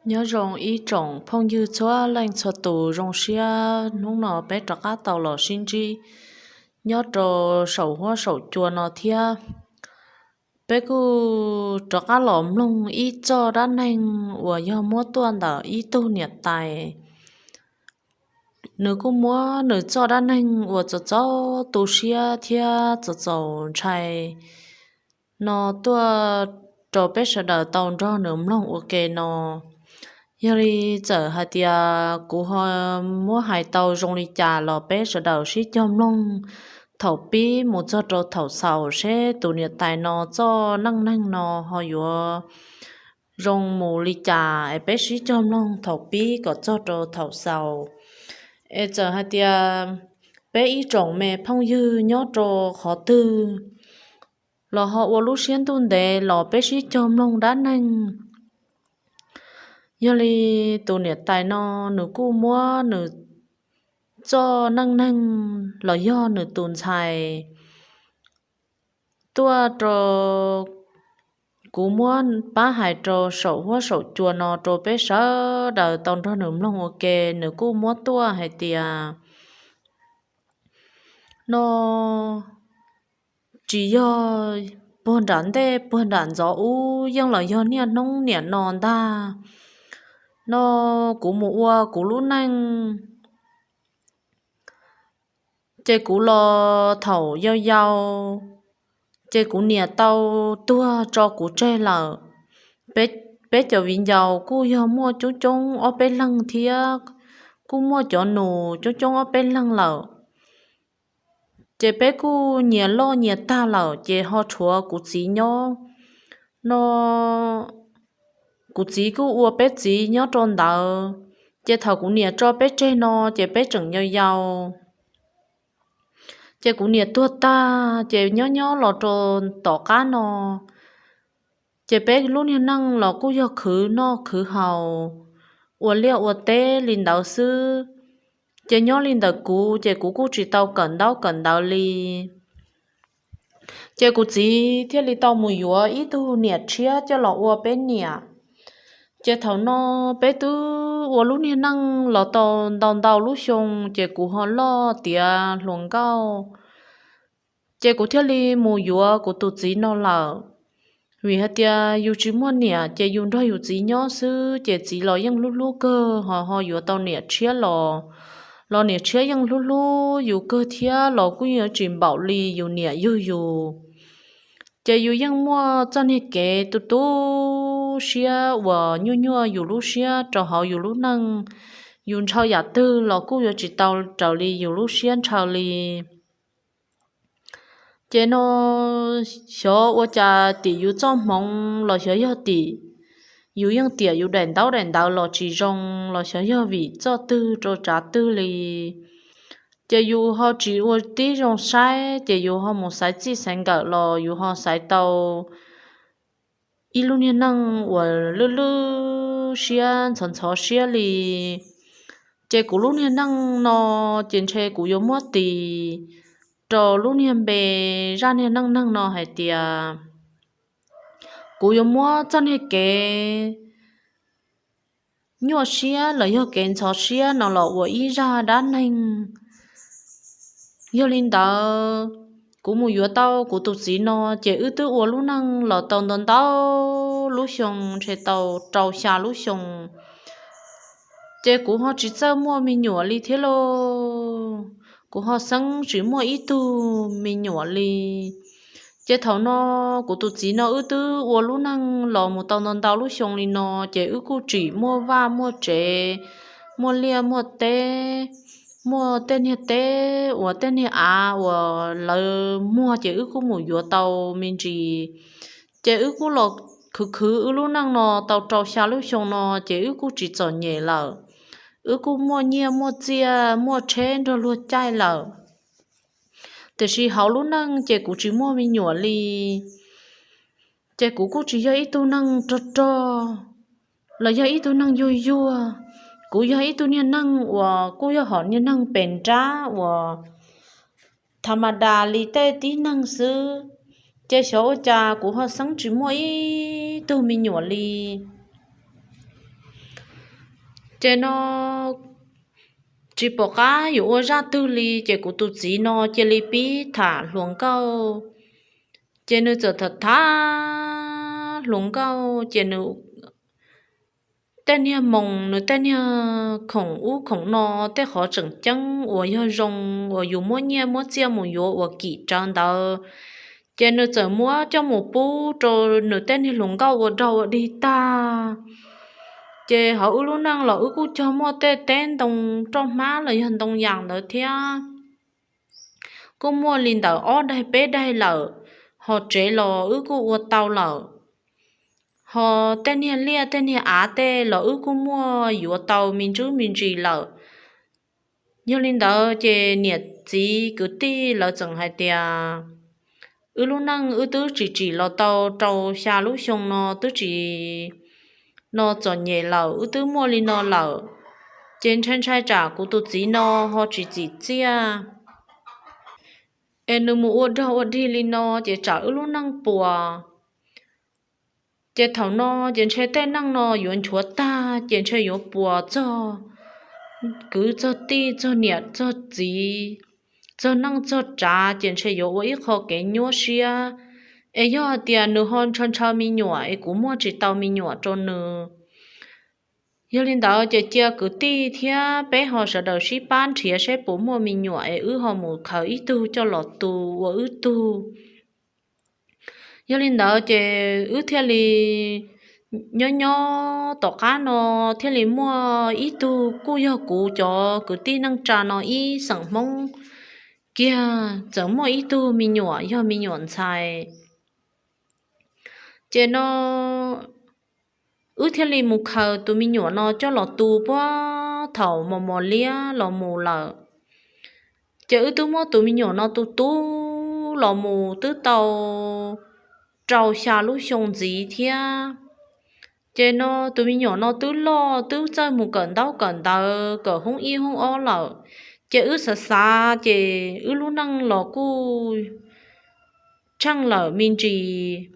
Nyob zoo ib tsoom phooj ywg txhua leej txhua tus, zoo siab hnub no peb rov qab tau los sib ntsib nyob rau saum huab saum cua no thiab. Peb kuj rov qab los mloog ib txoj dab neeg uas yog muab tuaj ntawm ib tug niam tais. Nws kuj muab nws txoj dab neeg uas txaus txaus tu siab thiab txaus txaus ntshai no tuaj rau peb sawv daws tau nrog nws mloog ua ke no. Yog li txawm hais tias kuv ho muab hais tau zoo li cas los peb sawv daws sib cog mloog thaum pib mus txog rau thaum xaus seb tus niam tais no txoj neej neeg no ho yuav zoo mus li cas es peb sib cog mloog thaum pib kom txog rau thaum xaus. Es txawm hais tias peb ib tsoom me phooj ywg nyob rau qhov twg los ho ua lub siab ntuj ntev los peb sib cog mloog dab neeg. Yog li tus niam tais no nws kuj muab nws txoj neej neeg los yog nws tus ntxhais tuaj rau kuv muab pab hais rau saum huab saum cua no rau peb sawv daws tau nrog nws mloog ua ke. Nws kuj muab tuaj hais tias no tsis yog puag nram ntej puag nram ntxov ub, yeej los yog niaj hnub niam no ntag. No kuv mus ua kuv lub neej, ces kuv los thaum yau yau, ces kuv niam tau tuag tso kuv tseg lawm. Peb cov viv ncaus kuj yog muaj coob coob ob peb leeg thiab, kuj muaj cov nus coob coob ob peb leeg lawm. Ces peb kuj nyias loj nyias tag lawm, ces ho tshuav kuv txiv nyob no. Kuv txiv kuj ua peb txiv nyob rau ntawd. Ces thaum kuv niam tso peb tseg no ces peb tseem yau yau. Ces kuv niam tuag tag ces nyob nyob los rau tom qab no, ces peb lub niag neej los kuj yog khwv noj khwv haus, ua liaj ua teb li ntawd xwb. Ces nyob li ntawm kuv ces kuv kuj tsis tau kawm ntaub kawm ntawv li. Ces kuv txiv thiaj li tau mus yuav ib tug niam tshiab coj los ua peb niam. Ces thaum no peb twb ua lub niag neej los tau ntau ntau lub xyoo, ces kuv ho loj tiav hluas nkauj. Ces kuv thiaj li mus yuav kuv tus txiv no lawm. Vim hais tias yus tsis muaj niam ces yus nrog yus txiv nyob xwb, ces txiv los yeej hlub hlub kawg, ho ho yuav tau niam tshiab los, los niam tshiab yeej hlub hlub yus kawg thiab los kuj yuav tsis npaum li yus niam yug yus. Ces yus yeej muaj txoj niag kev tu tu siab uas nyuaj nyuaj yus lub siab rau hauv yus lub neej. Yus ntshaw yam twg los kuj yuav tsis tau raws li yus lub siab ntshaw li. Ces no xyov ua cas tim yus txoj hmoov los xyov yog tim yus yeej tiam yus daim ntaub daim ntawv los tsis zoo, los xyov yog vim txoj twg rau tsav twg li. Ces yus ho tsis ua tib zoo saib, ces yus ho mus xaiv txij xaiv nkawm los yus ho xaiv tau ib lub niag neej uas lwj lwj siab ntxhov ntxhov siab li. Ces kuv lub niag neej no ces ntshe kuv yuav muab tis rau lub niag npe zaj niag neej neeg no hais tias kuv yuav muab txoj niag kev nyuaj siab los yog kev ntxhov siab no los ua ib zaj dab neeg. Yog li ntawd, kuv mus yuav tau kuv tus txiv no ces wb twb ua lub neej los tau ntau ntau lub xyoo, ntshe tau rau xya lub xyoo. Ces kuv ho tsis txawj muaj me nyuam li thiab lauj, kuv ho xeeb tsis muaj ib tug me nyuam li. Ces thaum no kuv tus txiv no wb twb ua lub neej los mus tau ntau ntau lub xyoo li no, ces wb kuj tsim muaj vaj muaj tsev, muaj liaj muaj teb, muaj tej niag teb uas tej niag av uas lawv muag ces wb kuj mus yuav tau me ntsis. Ces wb kuj los khwv khwv wb lub neej no tau rau xya lub xyoo no, ces wb kuj tsis txom nyem lawm. Wb kuj muaj nyiaj muaj txiaj muaj tsheb nrog luag caij lawm. Tiam sis hauv lub neej ces kuv tsis muaj me nyuam li. Ces kuv kuj tsis yog ib tug neeg rog rog los yog ib tug neeg yuag yuag. Kuv yog ib tug niag neeg uas kuj yog hom niag neeg pem nrab uas tha ma das li tej tib neeg xwb. Ces xyov ua cas kuv ho xeeb tsis muaj ib tug me nyuam li. Ces no tsis pom qab yuav ua zaj twg li, ces kuv tus txiv no cia li pib tham hluas nkauj. Ces nws txawm tham tham hluas nkauj, ces nws tej niag moos, nws tej niag khoom ub khoom no, tej qhov tseem ceeb uas yog zoo uas yus muab nyiaj muab txiaj mus yuav uas kim rawv ntawd, ces nws txawm muab coj mus pub rau nws tej niag hluas nkauj ua dog ua dig tag. Ces hauv wb lub neej los wb kuj cog muaj tej teb ntoo roj hmab los yog ntoo yas ntawd thiab. Kuj muaj li ntawm ob daig peb daig lawm, ho tsev los wb kuj ua tau lawm, ho tej niag liaj tej niag av tej los wb kuj muaj yuav tau me ntsuj me ntsis lawm. Yog li ntawd ces niam txiv kwv tij lawv txawm hais tias, wb lub neej wb twb tsim tsim los tau rau xya lub xyoo no twb tsis no txom nyem lawm, wb twb muaj li no lawm, ces ntshai ntshai tsam kuv tus txiv no ho tsis txim txiaj, es nws mus ua dog ua dig li no ces tsam wb lub neej puas. Ces thaum no ces ntshe tej neej no yuav nchuav tag, ces ntshe yuav puas txog kwv txog tij txog niam txog txiv, txog neej txog tsav, ces ntshe yuav ua ib qho kev nyuaj siab. Es yog hais tias nws ho ntshaw ntshaw me nyuam es kuv muaj tsis tau me nyuam rau nws. Yog li ntawd ces cia kwv tij thiab peb ho sawv daws sib pab nrhiav seb puas muaj me nyuam es wb ho mus khaws ib tug coj los tu ua wb tug. Yog li ntawd ces wb thiaj li nyob nyob tom qab no thiaj li muaj ib tug kuj yog kuv cov kwv tij neej tsa no ib xeem Hmoob kiag txawm muaj ib tug me nyuam yog me nyuam ntxhais. Ces no wb thiaj li mus khaws tus me nyuam no coj los tu puag thaum mos mos liab los mus lawm. Ces wb twb muab tus me nyuam no tu tu los mus twb tau rau xya lub xyoo ntxiv thiab. Ces no tus me nyuam no twb loj twb txawj mus kawm ntaub kawm ntawv kawm hoob ib hoob ob lawm. Ces wb xav xav ces wb lub neej los kuj tsheej lawm me ntsis.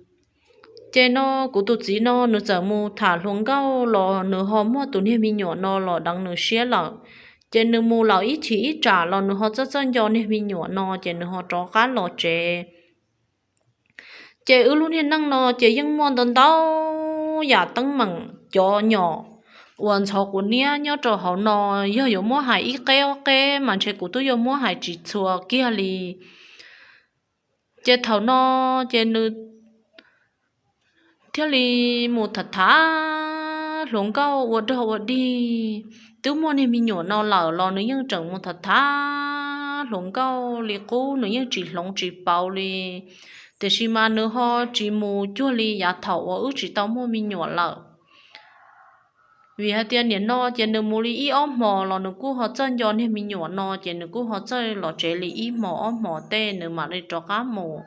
Ces no kuv tus txiv no nws txawm mus tham hluas nkauj los nws ho muaj tus niag me nyuam no los deev nws siab lawm. Ces nws mus lawm ib chim ib tsam los nws ho txawj txawj nco niag me nyuam no ces nws ho rov qab los tsev. Ces wb lub niag neej no ces yeej muaj ntau ntau yam teeb meem cov nyom uas ntxhov quav niab nyob rau hauv no, yog yuav muab hais ib qeb ob qeb mas ntshe kuv twb yuav muab hais tsis txhua kiag li. Ces thaum no ces nws thiaj li mus tham tham hluas nkauj ua dog ua dig. Twb muaj niag me nyuam no lawm los nws yeej tseem mus tham tham hluas nkauj li qub, nws yeej tsis hloov tsis pauv li. Tiam sis mas nws ho tsis mus cuag li yav thaum uas wb tsis tau muaj me nyuam lawm. Vim hais tias nim no ces nws mus li ib ob hmos los nws kuj ho txawj nco niag me nyuam no, ces nws kuj ho txawj los tsev li ib hmos ob hmos tej nws mam li rov qab mus.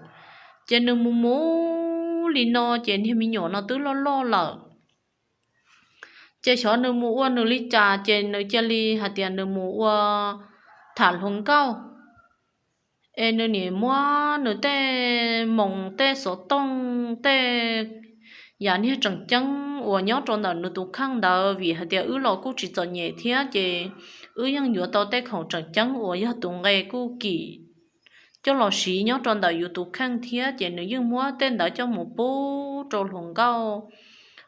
Ces nws mus mus li no ces niag me nyuam no twb loj loj lawm. Ces xyov nws mus ua nws li cas ces nws cia li hais tias nws mus ua tham hluas nkauj. Es nws nim muab nws tej moos tej xov tooj tej yam niag tseem ceeb uas nyob rau ntawm nws tus kheej ntawd, vim hais tias wb los kuj tsis txom nyem thiab ces wb yeej yuav tau tej khoom tseem ceeb uas yog tus nqe kuj kim coj los siv nyob rau ntawm yus tus kheej thiab, ces nws yeej muab tej ntawd coj mus pub rau hluas nkauj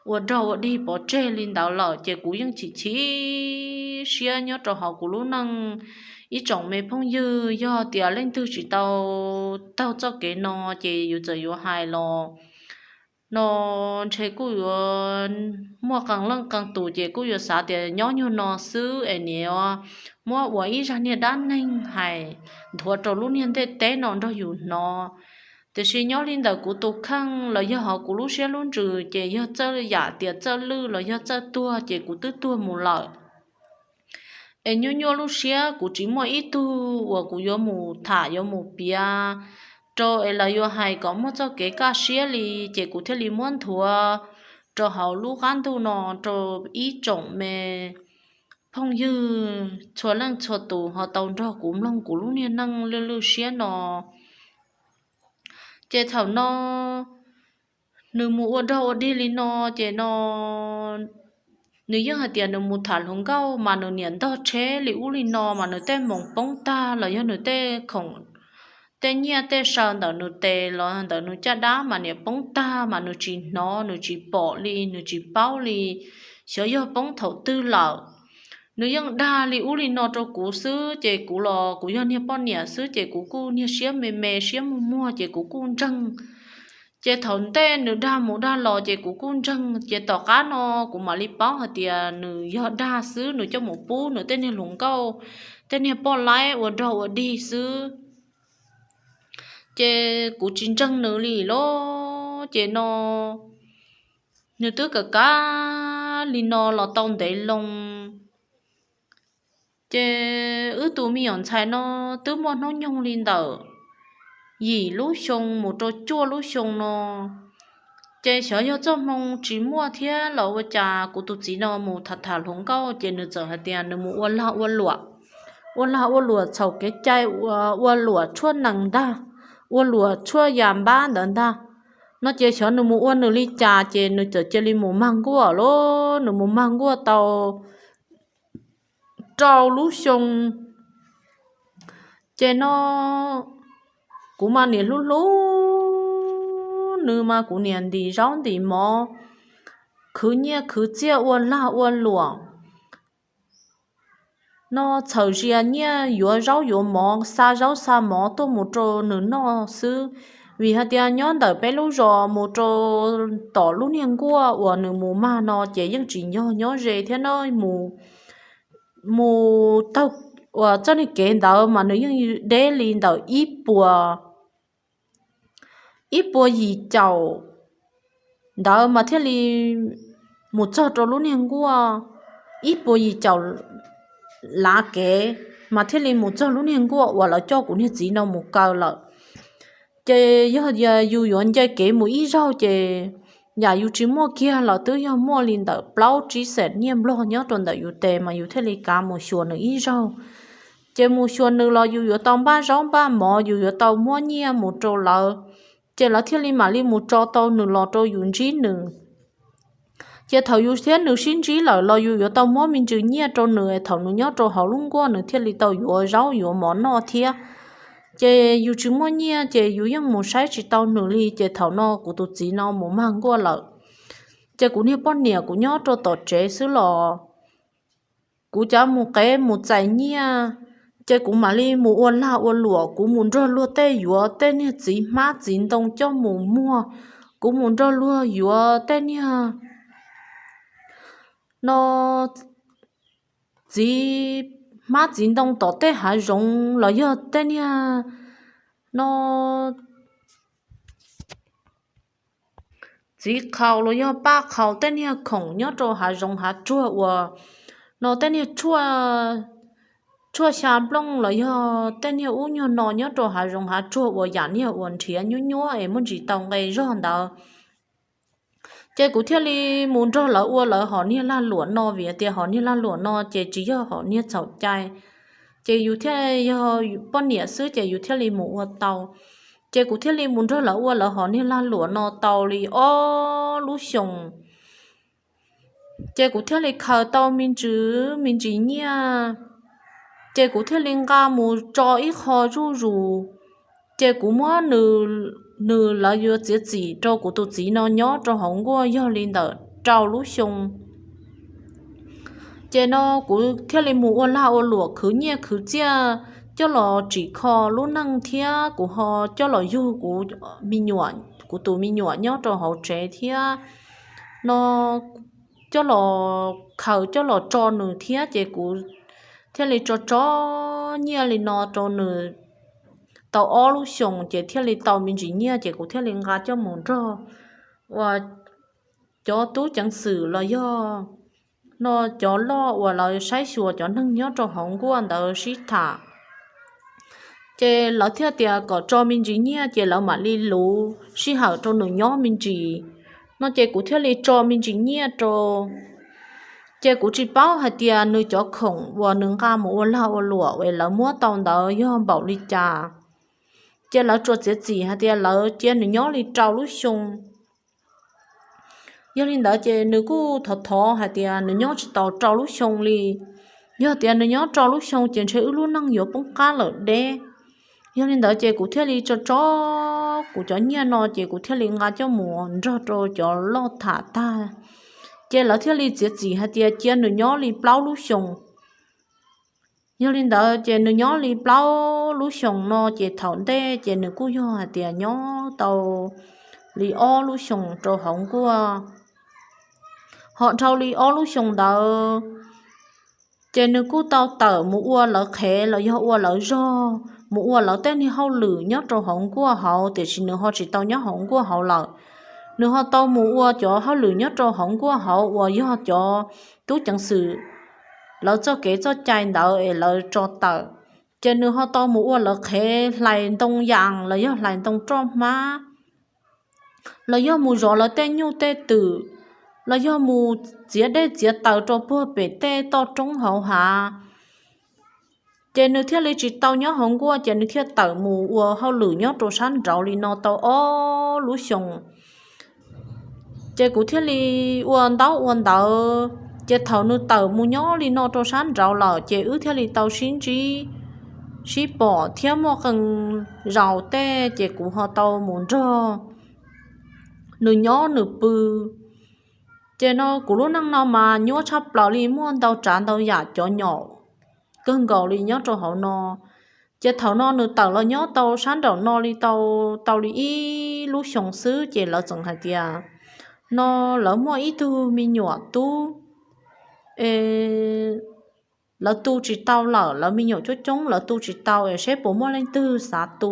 ua dog ua dig pov tseg li ntawd lawm. Ces kuv yeej chim chim siab nyob rau hauv kuv lub neej. Ib tsoom me phooj ywg, yog tias leej twg tsis tau taug txoj kev no ces yus txawm yuav hais los no ntshe kuj yuav muaj qee leej qee tus ces kuj yuav xav tias nyob nyuag no xwb es nim muab ua ib zaj niag dab neeg hais nthuav rau lub niag ntiaj teb no nrog yus hnov. Tiam sis nyob li ntawm kuv tus kheej los yog hauv kuv lub siab lub ntsws ces yog txawj yam tias txawj lwj los yog txawj tuag ces kuv twb tuag mus lawm. Es nyuaj nyuaj lub siab kuv tsis muaj ib tug uas kuv yuav mus tham yuav mus piav rau es lawv yuav hais kom muaj txoj kev kaj siab li, ces kuv thiaj li muab nthuav rau hauv lub qab ntuj no rau ib tsoom me phooj ywg txhua leej txhua tus ho tau nrog kuv mloog kuv lub niag neej lwj lwj siab no. Ces thaum no nws mus ua dog ua dig li no ces no Nws yeej hais tias nws mus tham hluas nkauj mas nws niam ntog tsheb li ub li no mas nws tej moos poob tag los yog nws tej khoom, tej nyiaj tej saw ntawm nws tes los ntawm nws caj dab mas niam poob tag mas nws tsis hnov, nws tsis pom li, nws tsis paub li, xyov yog poob thaum twg lawm. Nws yeej dag li ub li no rau kuv xwb, ces kuv los kuv yog niag poj niam xwb ces kuv kuj niag siab me me siab muag muag ces kuv kuj ntseeg. Ces thaum ntej nws dag mus dag los ces kuv kuj ntseeg, ces tom qab no kuv mam li paub hais tias nws yog dag xwb, nws coj mus pub nws tej niag hluas nkauj, tej niag poj laib ua dog ua dig xwb. Ces kuv tsis ntseeg nws li los ces no nws twb kawm kab li no los tau ntev loo. Ces wb tus me nyuam ntxhais no twb muaj hnub nyoog li ntawm yim lub xyoo mus rau cuaj lub xyoo no. Ces xyov yog txoj hmoo tsis muaj thiab los ua cas kuv tus txiv no mus tham tham hluas nkauj ces nws txawm hais tias nws mus ua lag ua luam, ua lag ua luam txhaum kev cai, ua luam tshuaj nees ntag, ua luam tshuaj yas npab ntawd ntag. No ces xyov nws mus ua nws li cas ces nws txawm cia li mus mag nkuaj lawm. Nws mus mag nkuaj tau rau lub xyoo. Ces no kuv mas niam hlub hlub nws mas kuv niam ntim zaub ntim mov, khwv nyiaj khwv txiaj ua lag ua luam. No txhawm zias nyiaj yuav zaub yuav mov, xa zaub xa mov tuaj mus rau nws noj xwb. Vim hais tias nyob ntawm peb lub zos mus rau tom lub niag nkuaj uas nws mus mag no ces yeej tsis yog nyob ze thiab na. Mus, mus taug uas txoj niag kev ntawd mas nws yeej deb li ntawm ib puas ib puas yim caum ntawd mas thiaj li mus txog rau lub niag nkuaj, ib puas yim caum lav kev mas thiaj li mus txog lub niag nkuaj uas lawv coj kuv niag txiv no mus kaw lawm. Ces yog yus yuav nce kev mus ib zaug ces yam yus tsis muaj kiag los twb yog muaj li ntawm plaub tsib xees nyiaj nplog nyob rau ntawm yus tes mas yus thiaj li kav mus xyuas nws ib zaug. Ces mus xyuas nws los yus yuav tau npaj zaub npaj mov, yus yuav tau muab nyiaj mus rau lawv, ces lawv thiaj li mam li mus tso tau nws los rau yus ntsib nws. Ces thaum yus thiab nws sib ntsib lawm los yus yuav tau muab me ntsis nyiaj rau nws, thaum nws nyob rau hauv lub nkuaj nws thiaj li tau yuav zaub yuav mov noj thiab. Ces yus tsis muaj nyiaj ces yus yeej mus saib tsis tau nws li, ces thaum no kuv tus txiv no mus mag nkuaj lawm. Ces kuv niag poj niam kuv nyob rau tom tsev xwb los kuv cav mus qev mus txais nyiaj, ces kuv mam li mus ua lag ua luam, kuv mus nrog luag tej yuav tej niag txiv hmab txiv ntoo coj mus muag, kuv mus nrog luag yuav tej niag no txiv hmab txiv ntoo tom tej hav zoov los yog tej niag no txiv qhaus los yog paj qhaus tej niag khoom nyob rau hav zoov hav tsuag uas no tej niag tshuaj xya nplooj los yog tej niag ub nyuag no nyob rau hav zoov hav tsuag uas yam niag uas nrhiav nyuab nyuab es muaj ntsis tau nqe zog ntawd. Ces kuv thiaj li mus nrog lawv ua lawv hom niag lag luam no vim tias hom niag lag luam no ces tsis yog hom niag txhaum cai, ces yus thiaj yog poj niam xwb ces yus thiaj li mus ua tau. Ces kuv thiaj li mus nrog lawv ua lawv hom niag lag luam no tau li ob lub xyoos. Ces kuv thiaj li khaws tau me ntsis me ntsis nyiaj, ces kuv thiaj li nqa mus tso ib qho zuj zus. Ces kuv muab nws, lawv yuav txiav txim rau kuv tus txiv no nyob rau hauv nkuaj yog li ntawm rau lub xyoo. Ces no kuv thiaj li mus ua lag ua luam khwv nyiaj khwv txiaj coj los tsim kho lub neej thiab kuv ho coj los yug kuv me nyuam, kuv tus me nyuam nyob rau hauv tsev thiab no coj los khaws coj los tso nws thiab ces kuv thiaj li tso tso nyiaj li no rau nws tau ob lub xyoos ces thiaj li tau me ntsis nyiaj ces kuv thiaj li nqa coj mus nrog uas cov tub ceev xwm los yog no cov loj uas lawv saib xyuas cov neeg nyob rau hauv nkuaj ntawd sib tham. Ces lawv thiaj tias kom tso me ntsis nyiaj ces lawv mam li luv sij hawm rau nws nyob me ntsis no ces kuv thiaj li tso me ntsis nyiaj rau. Ces kuv tsis paub hais tias nws cov khoom uas nws nqa mus ua lag ua luam es lawv muab tau ntawd yog npaum li cas. Ces lawv tsuas txiav txim hais tias lawv cia nws nyob li rau lub xyoo. Yog li ntawd ces nws kuj thov thov hais tias nws nyob tsis tau rau lub xyoo li. Yog tias nws nyob rau lub xyoo ces ntshe wb lub neej yuav poob qab lawm deb. Yog li ntawd ces kuv thiaj li tso tso kuv cov nyiaj no ces kuv thiaj li nqa coj mus nrog rau cov loj tham tag, ces lawv thiaj li txiav txim hais tias cia nws nyob li plaub lub xyoo. Yog li ntawd ces nws nyob li plaub lub xyoos no ces thaum ntej ces nws kuj yog hais tias nyob tau li ob lub xyoos rau hauv nkuaj. Ho dhau li ob lub xyoos ntawd ces nws kuj tau tawm mus ua lawv qhev los yog ua lawv zog, mus ua lawv tej niag hauj lwm nyob rau hauv nkuaj hauv, tiam sis nws ho tsis tau nyob hauv nkuaj hauv lawm. Nws ho tau mus ua cov hauj lwm nyob rau hauv nkuaj hauv uas yog cov tub ceev xwm lawv txoj kev txoj cai ntawd es lawv tso tawm. Ces nws ho tau mus ua lawv qhev hlais ntoo yas los yog hlais ntoo roj hmab, los yog mus zov lawv tej nyuj tej twm, los yog mus txiav dej txiav taws rau puag pem tej toj roob hauv hav. Ces nws thiaj li tsis tau nyob hauv nkuaj, ces nws thiaj tawm mus ua hauj lwm nyob rau sab nraud li no tau ob lub xyoos. Ces kuv thiaj li ua ntaub ua ntawv, ces thaum nws tawm mus nyob li no rau sab nraud lawm ces wb thiaj li tau sib ntsib sib pom thiab muaj qee zaus tej ces kuv ho tau mus nrog nws nyob nws pw. Ces no kuv lub neej no mas nyuaj tshaj plaws li, muaj ntau tsav ntau yam cov nyom kawg nkaus li nyob rau hauv no. Ces thaum no nws tawm los nyob tau sab nraum no li tau, tau li ib lub xyoos xwb ces lawv txawm hais tias no lawv muaj ib tug me nyuam tub es lawv tu tsis tau lawm, lawv me nyuam coob coob lawv tu tsis tau es seb puas muaj leej twg xav tu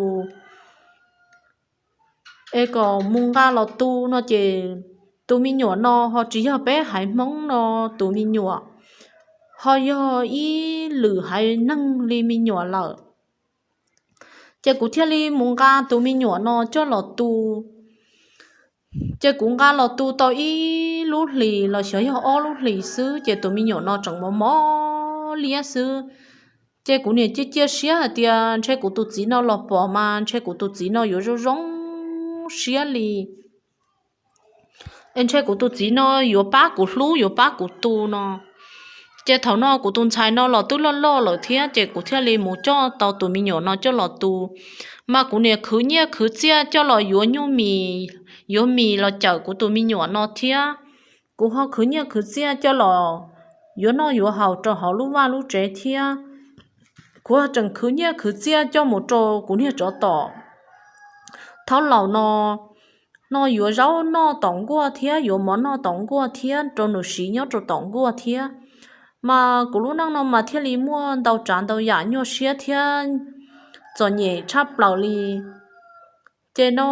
es kom mus nqa los tu no ces tus me nyuam no ho tsis yog peb haiv Hmoob no tus me nyuam, ho yog ib lwm haiv neeg li me nyuam lawm. Ces kuv thiaj li mus nqa tus me nyuam no coj los tu. Ces kuv nqa los tu tau ib lub hlis los xyov yog ob lub hlis xwb ces tus me nyuam no tseem mos mos liab xwb. Ces kuv niam cia cia siab hais tias ntshe kuv tus txiv no los pom mas ntshe kuv tus txiv no yuav zoo zoo siab li es ntshe kuv tus txiv no yuav pab kuv hlub yuav pab kuv tu no. Ces thaum no kuv tus ntxhais no los twb loj loj lawm thiab ces kuv thiaj li mus coj tau tus me nyuam no coj los tu. Mas kuv niam khwv nyiaj khwv txiaj coj los yuav nyuj mis, yuav mis los cawm kuv tus me nyuam no thiab. Kuv ho khwv nyiaj khwv txiaj coj los yuav noj yuav haus rau hauv lub vaj lub tsev thiab. Kuv tseem khwv nyiaj khwv txiaj coj mus rau kuv niag tsov tom thaub laus no, no yuav zaub noj tom nkuaj thiab yuav mov noj tom nkuaj thiab rau nws siv nyob rau tom nkuaj thiab. Mas kuv lub neej no mas thiaj li muaj ntau tsav ntau yam nyuaj siab thiab txom nyem tshaj plaws li. Ces no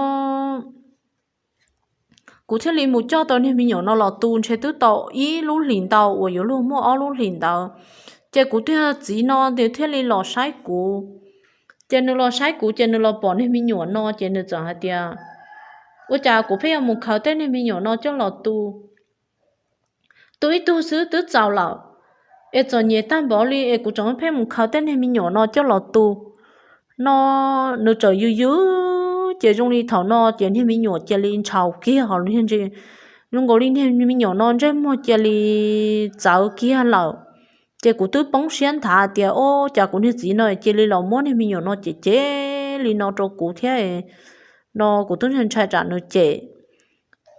kuv thiaj li mus coj tau niag me nyuam no los tu ntshe twb tau ib lub hlis ntau uas yuav luag muaj ob lub hlis ntawd. Ces kuv tus txiv no nws thiaj li los saib kuv. Ces nws los saib kuv ces nws los pom niag me nyuam no ces nws txawm hais tias ua cas kuv pheej yuav mus khaws tej niag me nyuam no coj los tu. Tu ib tug xwb twb txaus lawm, es txom nyem tag npaum li es kuv tseem pheej mus khaws tej niag me nyuam no coj los tu. No nws txawm yws yws ces zoo li thaum no ces niag me nyuam cia li ntshaus kiag hos niag ntse, zoo nkaus li niag me nyuam no ntsej muag cia li txawv kiag lawm. Ces kuv twb poob siab nthav tias o, cas kuv niag txiv no cia li los muab niag me nyuam no cem cem li no rau kuv thiab no kuv twb ntshai tsam nws cem.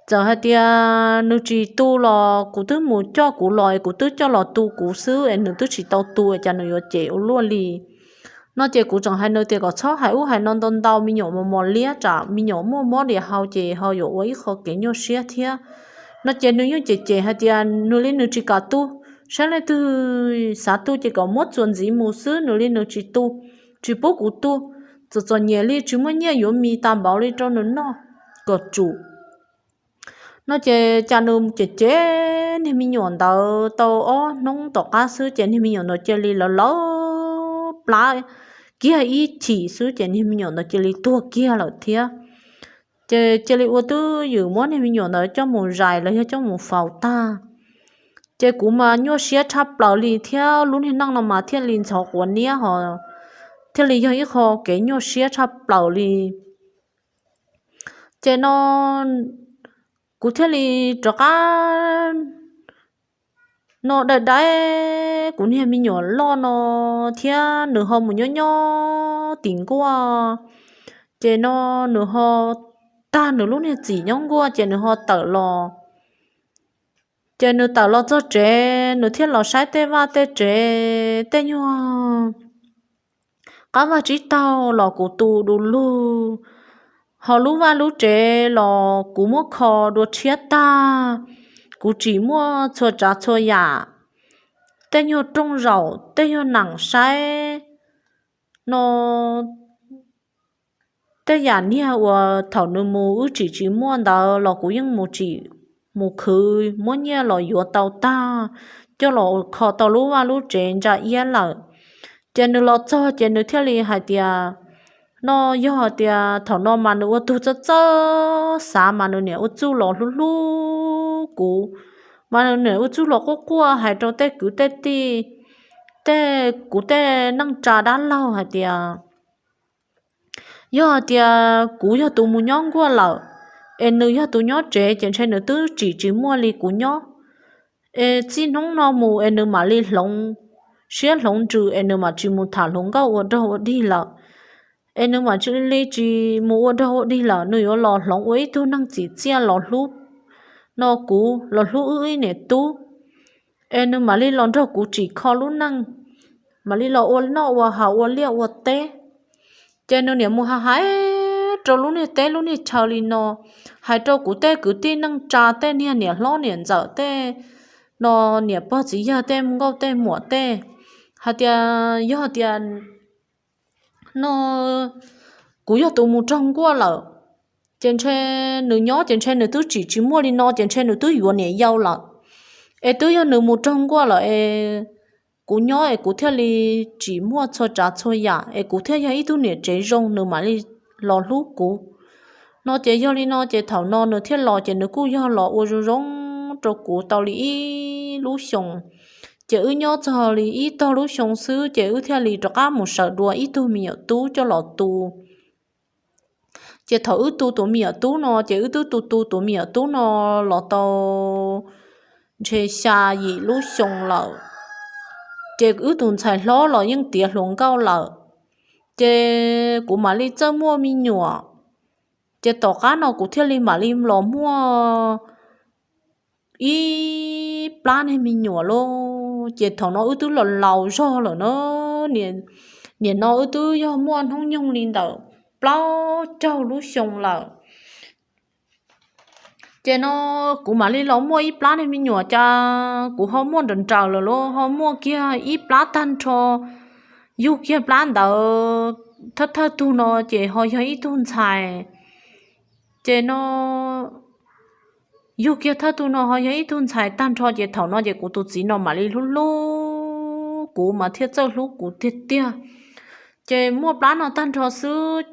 Txawm hais tias nws tsis tu los kuv twb mus coj kuv los es kuv twb coj los tu kuv xwb es nws twb tsis tau tu es cas nws yuav cem ua luaj li. No ces kuv tseem hais nws tias kom txhob hais ub hais no ntau ntau, me nyuam mos mos liab tsam me nyuam muaj mob diam hau ces ho yuav ua ib qho kev nyuaj siab thiab. No ces nws yeej cem cem hais tias nws li nws tsis kam tu, saib leej twg xav tu ces kom muab txuas ntxiv mus xwb, nws li nws tsis tu, tsis pub kuv tu, txom txom nyem li tsis muaj nyiaj yuav mis tag npaum li rau nws noj kom tsum. No ces cas nws cem cem niag me nyuam ntawd tau ob hnub tom qab xwb ces niag me nyuam ntawd cia li lawv lawv plab kiag ib chim xwb ces niag me nyuam ntawd cia li tuag kiag lawm thiab. Ces cia li ua twj ywm muab niag me nyuam ntawd coj mus zais los yog coj mus faus tag. Ces kuv mas nyuaj siab tshaj plaws li thiab lub niag neej no mas thiaj li ntxhov quav niab hos thiaj li yog ib qho kev nyuaj siab tshaj plaws li. Ces no kuv thiaj li rov qab no dai dai kuv niag me nyuam loj no thiab nws ho mus nyob nyob tim nkuaj. Ces no nws ho tag nws lub niag txim nyob nkuaj ces nws ho tawm los. Ces nws tawm los txog tsev nws thiaj los saib tej vaj tej tsev tej nyuag qab vaj tsib taug los kuv tu du lug, ho lub vaj lub tsev los kuv muab kho dua tshiab tag, kuv tsim muaj txhua tsav txhua yam, tej nyuag rooj zaum tej nyuag nam saib no tej yam niag uas thaum nws mus wb tsim tsis muaj ntawd los kuv yeej mus tsim mus khwv muab nyiaj los yuav tau tag, coj los kho tau lub vaj lub tsev ntsa iab lawm. Ces nws los txog ces nws thiaj li hais tias, no yog tias thaum no mas nws ua tug txawj txawj xav mas nws niam ua txuj los hlub hlub kuv, mas nws niam ua txuj los quaj quaj hais rau tej kwv tej tij, tej kuv tej neej tsa dab laug hais tias yog hais tias kuv yog tus mus nyob nkuaj lawm, es nws yog tus nyob tsev ces ntshe nws twb tsim tsis muaj li kuv nyob. Es txij hnub no mus es nws mam li hloov siab hloov ntsws es nws mam tsis mus tham hluas nkauj ua dog ua dig lawm. Es nws mam li tsis mus ua dog ua dig lawm, nws yuav los hloov ua ib tug neeg txim txiaj los hlub no kuv los hlub wb ib niam tub. Es nws mam li los nrog kuv tsim kho lub neej, mam li los ua noj ua haus ua liaj ua teb. Ces nws niam mus hais hais rau lub niag teb lub niag chaw li no, hais rau kuv tej kwv tij neej tsa tej niag niam hlob niam ntxawm tej no, niam pog txiv yawg tej nkauj tej muam tej, hais tias yog tias no kuv yog tus mus raug nkuaj lawm, ces ntshe nws nyob ces ntshe nws twb tsim tsis muaj li no ces ntshe nws twb yuav niam yau lawm. Es twb yog nws mus raug nkuaj lawm es kuv nyob es kuv thiaj li tsim muaj txhua tsav txhua yam es kuv thiaj yog ib tug niam tsev zoo nws mam li los hlub kuv no. Ces yog li no ces thaum no nws thiaj los ces nws kuj yog los ua zoo zoo rau kuv tau li ib lub xyoos. Ces wb nyob txog li ib tog lub xyoo xwb ces wb thiaj li rov qab mus sawv dua ib tug me nyuam tub coj los tu. Ces thaum wb tu tus me nyuam tub no ces wb twb tu tu tus me nyuam tub no los tau ntshe xya yim lub xyoo lawm. Ces wb tus ntxhais hlob los yeej tiav hluas nkauj lawm, ces kuv mam li txawj muaj me nyuam. Ces tom qab no kuv thiaj li mam li los muaj ib plab niag me nyuam lauj. Ces thaum no wb twb los laus zog lawm na, nim no wb twb yog muaj hnub nyoog li ntawm plaub caug lub xyoo lawm. Ces no kuv mam li los muaj ib plab niag me nyuam, cas kuv ho muaj nrawm nrawm lawm lauj, ho muaj kiag ib plab tag nrho. Yug kiag plab ntawd thawj thawj tug no ces ho yog ib tug ntxhais. Ces no yug kiag thawj tug no ho yog ib tug ntxhais tag nrho, ces thaum no ces kuv tus txiv no mam li hlub hlub kuv mas thiaj txawj hlub kuv tiag tiag. Ces muaj plab no tag nrho xwb,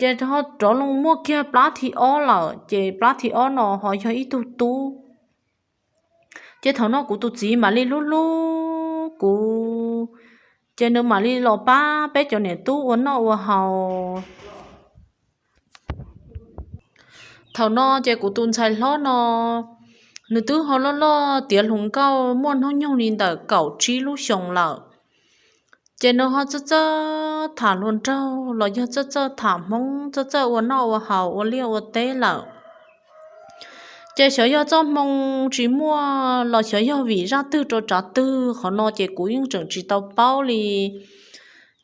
ces ho rov loo muaj kiag plab thib ob lawm, ces plab thib ob no ho yog ib tug tub. Ces thaum no kuv tus txiv mam li hlub hlub kuv, ces nws mam li los pab peb cov niam tub ua noj ua haus. Thaum no ces kuv tus ntxhais hlob no, nws twb ho loj loj tiav hluas nkauj muaj hnub nyoog li ntawm kaum tsib lub xyoos lawm. Ces nws ho txawj txawj tham hluas nraug los yog txawj txawj tham Hmoob, txawj txawj ua noj ua haus ua liaj ua teb lawm. Ces xyov yog txoj hmoo tsis muaj los xyov yog vim zaj twg rau tsav twg, qhov no ces kuv yeej tseem tsis tau paub li.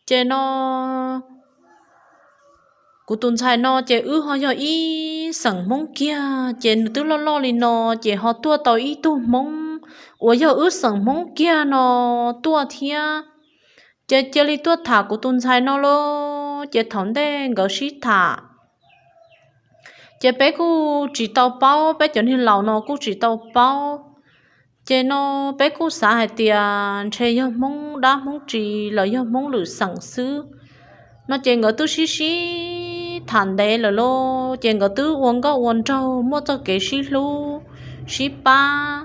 Ces no kuv tus ntxhais no ces wb ho yog ib xeem Hmoob kiag, ces nws twb loj loj li no, ces ho tuaj tau ib tug Hmoob uas yog wb xeem Hmoob kiag no tuaj thiab. Ces cia li tuaj tham kuv tus ntxhais no lauj, ces thaum ntej nkawd sib tham, ces peb kuj tsis tau paub, peb cov niag laus no kuj tsis tau paub. Ces no peb kuj xav hais tias ntshe yog Hmoob dab Hmoob tsi los yog Hmoob lwm xeem xwb no, ces nkawd twb sib sib tham ntev lawm lauj, ces nkawd twb ua nkauj ua nraug muaj txoj kev sib hlub sib pab.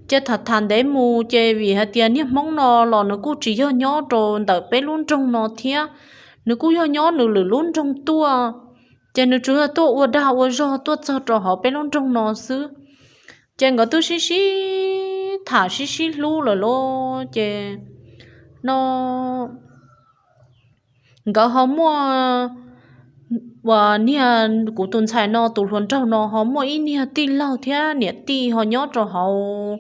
Ces tham tham ntev mus, ces vim hais tias niag Hmoob no los nws kuj tsis yog nyob rau ntawm peb lub nroog no thiab, nws kuj yog nyob nws lwm lub nroog tuaj. Ces nws tsuas yog tuaj ua dag ua zog tuaj txog rau hauv peb lub nroog no xwb. Ces nkawd twb sib sib tham sib sib hlub lawm lauj, ces no nkawd ho muaj, uas niag kuv tus ntxhais no tus hluas nraug no ho muaj ib niag tij laug thiab niam tij ho nyob rau hauv,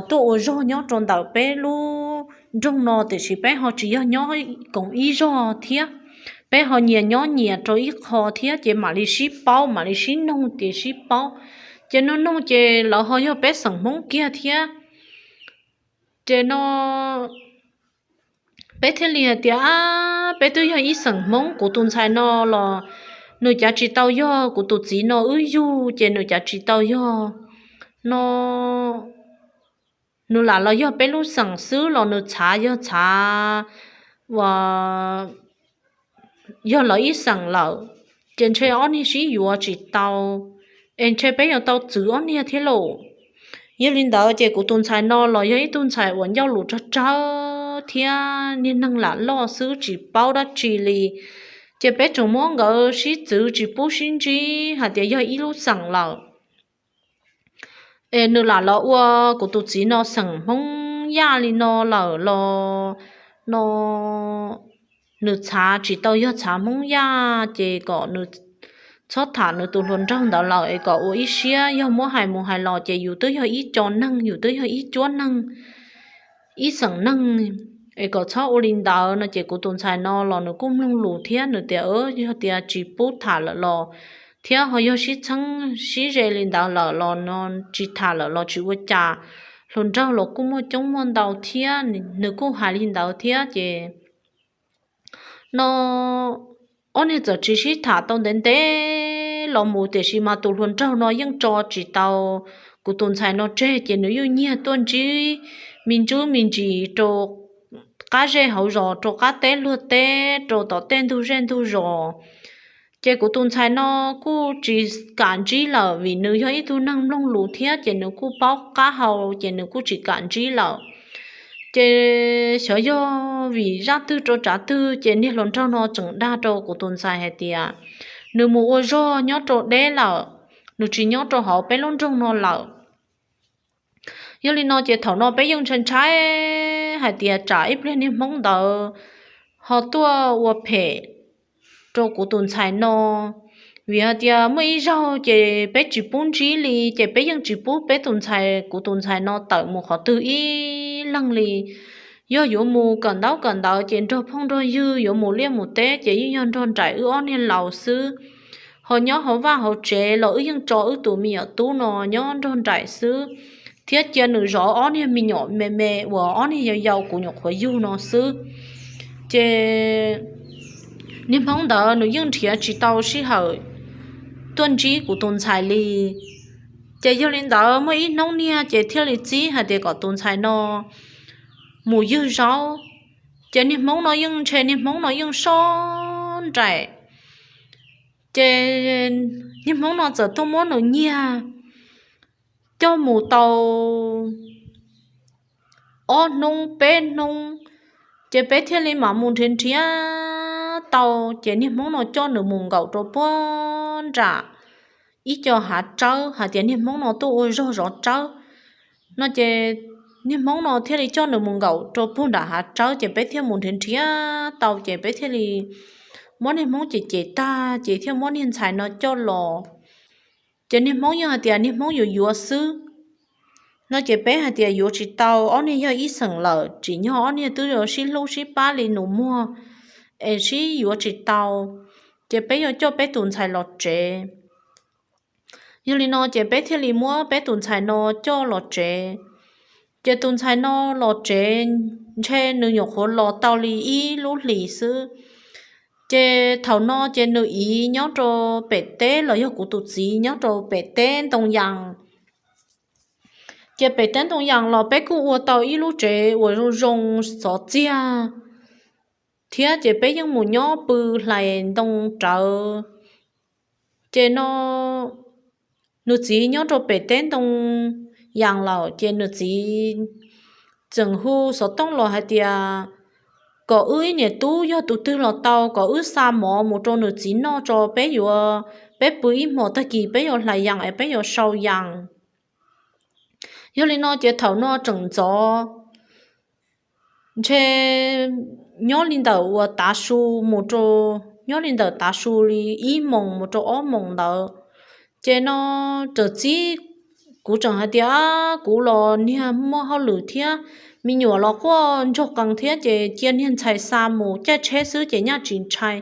tuaj ua zog nyob rau ntawm peb lub nroog no, tiam sis peb ho tsis yog nyob koom ib zog thiab. Peb ho nyias nyob nyias rau ib qho thiab, ces mam li sib paub, mam li sib noog ces sib paub. Ces noog noog ces lawv ho yog peb xeem Hmoob kiag thiab. Ces no peb thiaj li hais tias, ab, peb twb yog ib xeem Hmoob, kuv tus ntxhais no los nws cav tsis tau yog kuv tus txiv no wb yug, ces nws cav tsis tau yog no, nws lam los yog peb lub xeem xwb los nws txhav yog txhav, uas yog lawv ib xeem lawm, ces ntshe ob niag sib yuav tsis tau, es ntshe peb yuav tau txwv ob niag thiab lauj. Yog li ntawd ces kuv tus ntxhais no los yog ib tug ntxhais uas ncauj lus tsawg tsawg thiab niag neeg lam loj xwb tsis paub dab tsi li, ces peb tseem muab nkawd sib txwv tsis pub sib ntsib hais tias yog ib lub xeem lawm. Es nws lam los ua kuv tus txiv no xeem Hmoob Yaj li no lawm los no, nws txhav tsis tau yog txhav Hmoob Yaj, ces kom nws txhob tham nws tus hluas nraug ntawd lawm, es kom ua ib siab, yog muab hais mus hais los ces yus twb yog ib co neeg, yus twb yog ib cuab neeg, ib xeem neeg, es kom txhob ua li ntawd no. Ces kuv tus ntxhais no los nws kuj mloog lus thiab, nws tias yog tias tsis pub tham lawm los, thiab ho yog sib txheeb sib ze li ntawd lawm los no, tsis tham lawm los tsis ua cas, hluas nraug los kuj muaj coob muaj ntau thiab, nws kuj hais li ntawd thiab. Ces no ob niag txawm tsis sib tham tau ntev ntev los mus, tiam sis mas tus hluas nraug no yeej tso tsis tau kuv tus ntxhais no tseg, ces nws yeej nyiag tuaj ntsib me ntsis me ntsis rau qab zej hauv zos, rau qab teb luag teb, rau tom tej ntug zej ntug zos. Ces kuv tus ntxhais no kuj tsis kam ntsib lawm, vim nws yog ib tug neeg mloog lus thiab, ces nws kuj paub qab hau, ces nws kuj tsis kam ntsib lawm. Ces xyov yog vim zaj twg rau tsav twg, ces niag hluas nraug no tseem dag rau kuv tus ntxhais hais tias nws mus ua zog nyob rau deb lawm, nws tsis nyob rau hauv peb lub nroog no lawm. Yog li no ces thaum no peb yeej ntshai ntshai hais tias tsam ib pliag niag Hmoob ntawd ho tuaj ua phem rau kuv tus ntxhais no. Vim hais tias muaj ib zaug ces peb tsis pub ntsib li, ces peb yeej tsis pub peb tus ntxhais, kuv tus ntxhais no tawm mus qhov twg ib leeg li. Yog yuav mus kawm ntaub kawm ntawv ces nrog phooj nrog ywg, yuav mus liaj mus teb ces yeej yog nrog nraim wb ob niag laus xwb. Ho nyob hauv vaj hauv tsev los wb yeej tso wb tus me nyuam tub no nyob nrog nraim xwb, thiab cia nws zov ob niag me nyuam me me uas ob niag yau yau kuv nyuam qhuav yug no xwb. Ces niag Hmoob ntawd nws yeej nrhiav tsis tau sij hawm tuaj ntsib kuv tus ntxhais li. Ces yog li ntawd muaj ib hnub niag ces thiaj li txib hais tias kom tus ntxhais no mus ywg zaub. Ces niag Hmoob no yeej ntshe niag Hmoob no yeej soj nraim, ces niag Hmoob no txawm tuaj muab nws nyiag coj mus tau ob hnub peb hnub, ces peb thiaj li mam mus nrhiav nrhiav tau. Ces niag Hmoob no coj nws mus nkaum rau puag nram ib co hav tsawb, hais tias niag Hmoob no tuaj ua zog zov tsawb no. Ces niag Hmoob no thiaj li coj nws mus nkaum rau puag nram hav tsawb, ces peb thiaj mus nrhiav nrhiav tau, ces peb thiaj li muab niag Hmoob cem cem tag, ces thiaj muab niag ntxhais no coj los. Ces niag Hmoob yeej hais tias niag Hmoob yuav yuav xwb no, ces peb hais tias yuav tsis tau, ob niag yog ib xeem lawm, tsim nyog ob niag twb yuav sib hlub sib pab li nus muag, es sib yuav tsis tau, ces peb yuav coj peb tus ntxhais los tsev. Yog li no ces peb thiaj li muab peb tus ntxhais no coj los tsev. Ces tus ntxhais no los tsev ntshe nws nyuam qhuav los tau li ib lub hlis xwb. Ces thaum no ces nws iv nyob rau pem teb los yog kuv tus txiv nyob rau pem teb ntoo yas. Ces pem teb ntoo yas los peb kuj ua tau ib lub tsev uas zoo zoo xov txiag thiab, ces peb yeej mus nyob pw hlais ntoo rawv. Ces no nws txiv nyob rau pem teb ntoo yas lawm, ces nws txiv tseem hu xov tooj los hais tias kom wb ib niam tub yog tus twg los tau, kom wb xa mov mus rau nws txiv noj tso, peb yuav, peb pw ib hmos tag kis peb yuav hlais yas es peb yuav sau yas. Yog li no ces thaum no tseem ntxov, ntshe nyob li ntawm uas tav su mus rau, nyob li ntawm tav su li ib moos mus rau ob moos ntawd, ces no txawm txib, kuv tseem hais tias kuv los niag muaj hauj lwm thiab, me nyuam los quaj ntsoog qees thiab, ces cia niag ntxhais xa mus caij tsheb xwb ces nyaj tsis ntshai.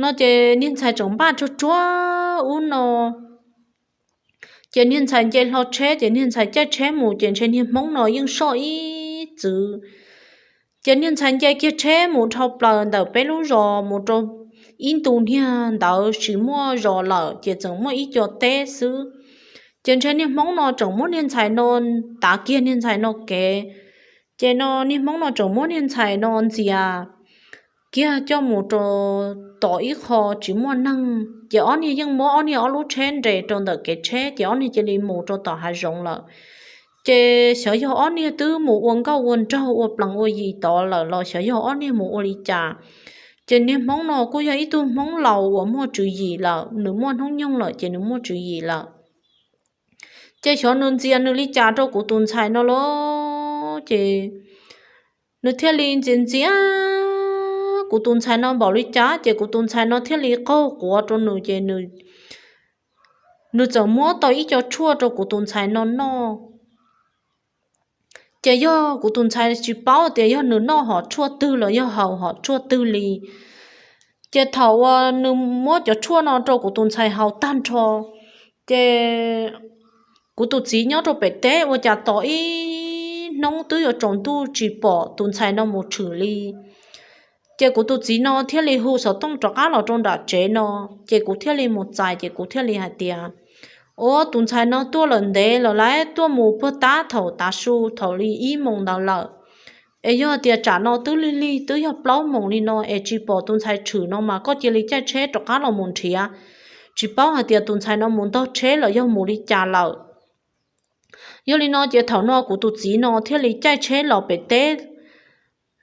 No ces niag ntxhais tseem npaj tsuag tsuag ub no, ces niag ntxhais nce hlo tsheb ces niag ntxhais caij tsheb mus ces ntshe niag hmoob no yeej soj ib txwv. Ces niag ntxhais nce kiag tsheb mus dhau plaws ntawm peb lub zos mus rau ib ntu niag ntawd tsis muaj zos lawm ces txawm muaj ib co teb xwb. Ces ntshe niag hmoob no tseem muab niag ntxhais no, tav kiag niag ntxhais no kev, ces no niag hmoob no tseem muab niag ntxhais no ntxias kiag coj mus rau tom ib qho tsis muaj neeg, ces ob niag yeej muab ob niag ob lub tsheb nres rau ntawm kev tsheb ces ob niag cia li mus rau tom hav zoov lawm. Ces xyov yog ob niag twb mus ua nkauj ua nraug ua plees ua yim tod lawm los xyov yog ob niag mus ua li cas. Ces niag hmoob no kuj yog ib tug hmoob laus uas muaj tswv yim lawm, nws muaj hnub nyoog lawm ces nws muaj tswv yim lawm. Ces xyov nws ntxias nws li cas rau kuv tus ntxhais no los, ces nws thiaj li ntxias ntxias kuv tus ntxhais no npaum li cas ces kuv tus ntxhais no thiaj li qaug quav rau nws ces nws txawm muab tau ib co tshuaj rau kuv tus ntxhais no noj. Ces yog kuv tus ntxhais tsis paub tias yog nws noj hom tshuaj twg los yog haus hom tshuaj twg li. Ces thaum uas nws muab cov tshuaj no rau kuv tus ntxhais haus tag nrho, ces kuv tus txiv nyob rau pem teb ua cas tos ib hnub twb yuav tsaus ntuj tsis pom tus ntxhais no mus tshwm li. Ces kuv tus txiv no thiaj li hu xov tooj rov qab los rau nram tsev no, ces kuv thiaj li mus txais ces kuv thiaj li hais tias, ua tus ntxhais no tuaj lawm ntev lawm lauj, tuaj mus puag tab thaum tav su thaum li ib moos ntawd lawm. Es yog tias tsam no twb lig lig twb yog plaub moos li no es tsis pom tus ntxhais tshwm no mas koj cia li caij tsheb rov qab los mus nrhiav, tsis paub hais tias tus ntxhais no mus ntog tsheb los yog mus li cas lawm. Yog li no ces thaum no kuv tus txiv no thiaj li caij tsheb los pem teb